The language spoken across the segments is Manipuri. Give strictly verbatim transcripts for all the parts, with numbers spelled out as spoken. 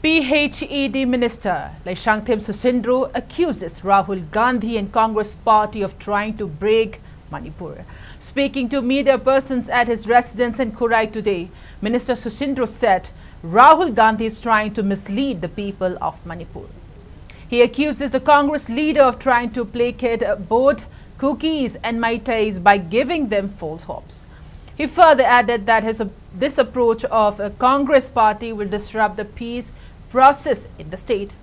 P H E D Minister Leishangthem Susindro accuses Rahul Gandhi and Congress party of trying to break Manipur. Speaking to media persons at his residence in Khurai today, Minister Susindro said Rahul Gandhi is trying to mislead the people of Manipur. He accuses the Congress leader of trying to placate both Kukis and Meiteis by giving them false hopes. He further added that his, this approach of a Congress party will disrupt the peace process in the state.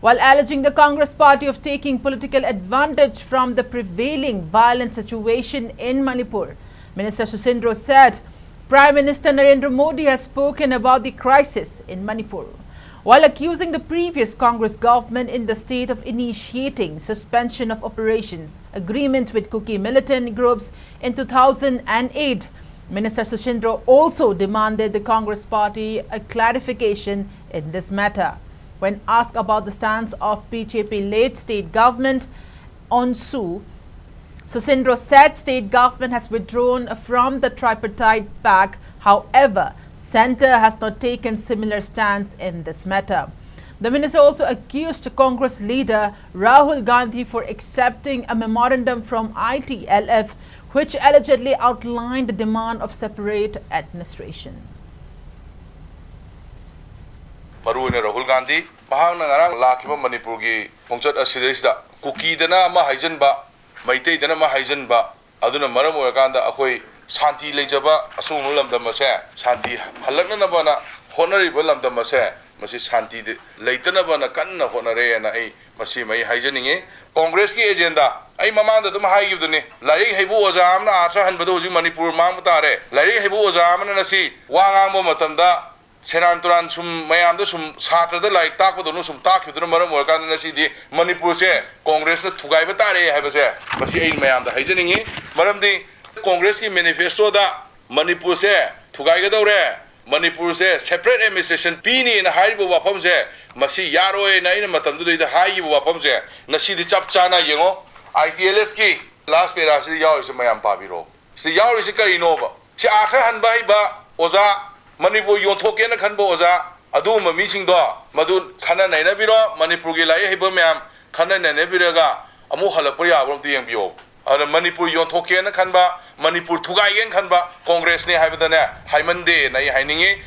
While alleging the Congress party of taking political advantage from the prevailing violent situation in Manipur, Minister Susindro said Prime Minister Narendra Modi has spoken about the crisis in Manipur, while accusing the previous Congress government in the state of initiating suspension of operations agreements with Kuki militant groups in two thousand eight. Minister Susindro also demanded the Congress party a clarification in this matter. When asked about the stance of B J P-led state government on SoO, Susindro said state government has withdrawn from the tripartite pact. However, centre has not taken similar stance in this matter. The minister also accused Congress leader Rahul Gandhi for accepting a memorandum from I T L F, which allegedly outlined the demand of separate administration. ꯃꯔꯨꯑꯣꯏꯅ ꯔꯥꯍꯨꯜ ꯒꯥꯟꯙꯤ, ꯃꯍꯥꯛꯅ ꯉꯔꯥꯡ ꯂꯥꯛꯈꯤꯕ ꯃꯅꯤꯄꯨꯔꯒꯤ ꯈꯣꯡꯆꯠ ꯑꯁꯤꯗꯩꯁꯤꯗ ꯀꯨꯀꯤꯗꯅ ꯑꯃ ꯍꯥꯏꯖꯟꯕ, ꯃꯩꯇꯩꯗꯅ ꯑꯃ ꯍꯥꯏꯖꯟꯕ, ꯑꯗꯨꯅ ꯃꯔꯝ ꯑꯣꯏꯔꯀꯥꯟꯗ ꯑꯩꯈꯣꯏ ꯁꯥꯟꯇꯤ ꯂꯩꯖꯕ ꯑꯁꯤꯒꯨꯝꯕ ꯂꯝꯗꯝ ꯑꯁꯦ ꯁꯥꯟꯇꯤ ꯍꯜꯂꯛꯅꯅꯕꯅ ꯍꯣꯠꯅꯔꯤꯕ ꯂꯝꯗꯝ ꯑꯁꯦ ꯃꯁꯤ ꯁꯥꯟꯇꯤ ꯂꯩꯇꯅꯕꯅ ꯀꯟꯅ ꯍꯣꯠꯅꯔꯦꯅ ꯑꯩ ꯃꯁꯤꯃ ꯑꯩ ꯍꯥꯏꯖꯅꯤꯡꯉꯤ꯫ ꯀꯣꯡꯒ꯭ꯔꯦꯁꯀꯤ ꯑꯦꯖꯦꯟꯗꯥ, ꯑꯩ ꯃꯃꯥꯡꯗ ꯑꯗꯨꯝ ꯍꯥꯏꯈꯤꯕꯗꯨꯅꯤ, ꯂꯥꯏꯔꯤꯛ ꯍꯩꯕ ꯑꯣꯖꯥ ꯑꯃꯅ ꯑꯥꯔꯊ ꯍꯟꯕꯗ ꯍꯧꯖꯤꯛ ꯃꯅꯤꯄꯨꯔ ꯃꯥꯡꯕ ꯇꯥꯔꯦ꯫ ꯂꯥꯏꯔꯤꯛ ꯍꯩꯕ ꯑꯣꯖꯥ ꯑꯃꯅ ꯉꯁꯤ ꯋꯥ ꯉꯥꯡꯕ ꯃꯇꯝꯗ ꯁꯦꯔꯥꯟ ꯇꯨꯔꯥꯟ ꯁꯨꯝ ꯃꯌꯥꯝꯗ ꯁꯨꯝ ꯁꯥꯇ꯭ꯔꯗ ꯂꯥꯏꯔꯤꯛ ꯇꯥꯛꯄꯗꯧꯅ ꯁꯨꯝ ꯇꯥꯛꯈꯤꯕꯗꯨꯅ ꯃꯔꯝ ꯑꯣꯏꯔꯀꯥꯟꯗ ꯉꯁꯤꯗꯤ ꯃꯅꯤꯄꯨꯔꯁꯦ ꯀꯣꯡꯒ꯭ꯔꯦꯁꯅ ꯊꯨꯒꯥꯏꯕ ꯇꯥꯔꯦ ꯍꯥꯏꯕꯁꯦ ꯃꯁꯤ ꯑꯩ ꯃꯌꯥꯝꯗ ꯍꯥꯏꯖꯅꯤꯡꯉꯤ꯫ ꯃꯔꯝꯗꯤ ꯀꯣꯡꯒ꯭ꯔꯦꯁꯀꯤ ꯃꯦꯅꯤꯐꯦꯁꯇꯣꯗ ꯃꯅꯤꯄꯨꯔꯁꯦ ꯊꯨꯒꯥꯏꯒꯗꯧꯔꯦ, ꯃꯅꯤꯄꯨꯔꯁꯦ separate administration ꯄꯤꯅꯤꯅ ꯍꯥꯏꯔꯤꯕ ꯋꯥꯐꯝꯁꯦ ꯃꯁꯤ ꯌꯥꯔꯣꯏꯅ ꯑꯩꯅ ꯃꯇꯝꯗꯨꯗꯩꯗ ꯍꯥꯏꯈꯤꯕ ꯋꯥꯐꯝꯁꯦ ꯉꯁꯤꯗꯤ ꯆꯞ ꯆꯥꯅ ꯌꯦꯡꯉꯣ꯫ I T L F ꯀꯤ last paraꯁꯤꯗ ꯌꯥꯎꯔꯤꯁꯦ ꯃꯌꯥꯝ ꯄꯥꯕꯤꯔꯣ꯫ ꯁꯤ ꯌꯥꯎꯔꯤꯁꯤ ꯀꯔꯤꯅꯣꯕ? ꯁꯤ ꯑꯥꯔꯊ ꯍꯟꯕ ꯍꯩꯕ ꯑꯣꯖꯥ, ꯃꯅꯤꯄꯨꯔ ꯌꯣꯟꯊꯣꯛꯀꯦꯅ ꯈꯟꯕ ꯑꯣꯖꯥ, ꯑꯗꯨꯒꯨꯝꯕ ꯃꯤꯁꯤꯡꯗꯣ ꯃꯗꯨ ꯈꯟꯅ ꯅꯩꯅꯕꯤꯔꯣ꯫ ꯃꯅꯤꯄꯨꯔꯒꯤ ꯂꯥꯏꯔꯤꯛ ꯍꯩꯕ ꯃꯌꯥꯝ ꯈꯟꯅ ꯅꯩꯅꯕꯤꯔꯒ ꯑꯃꯨꯛ ꯍꯜꯂꯛꯄ ꯌꯥꯕ꯭ꯔꯥ ꯑꯝꯇ ꯌꯦꯡꯕꯤꯌꯣ꯫ ꯑꯗꯨꯅ ꯃꯅꯤꯄꯨꯔ ꯌꯣꯟꯊꯣꯛꯀꯦꯅ ꯈꯟꯕ, ꯃꯅꯤꯄꯨꯔ ꯊꯨꯒꯥꯏꯒꯦꯅ ꯈꯟꯕ ꯀꯣꯡꯒ꯭ꯔꯦꯁꯅꯤ ꯍꯥꯏꯕꯗꯅꯦ ꯍꯥꯏꯃꯟꯗꯦꯅ ꯑꯩ ꯍꯥꯏꯅꯤꯡꯉꯤ꯫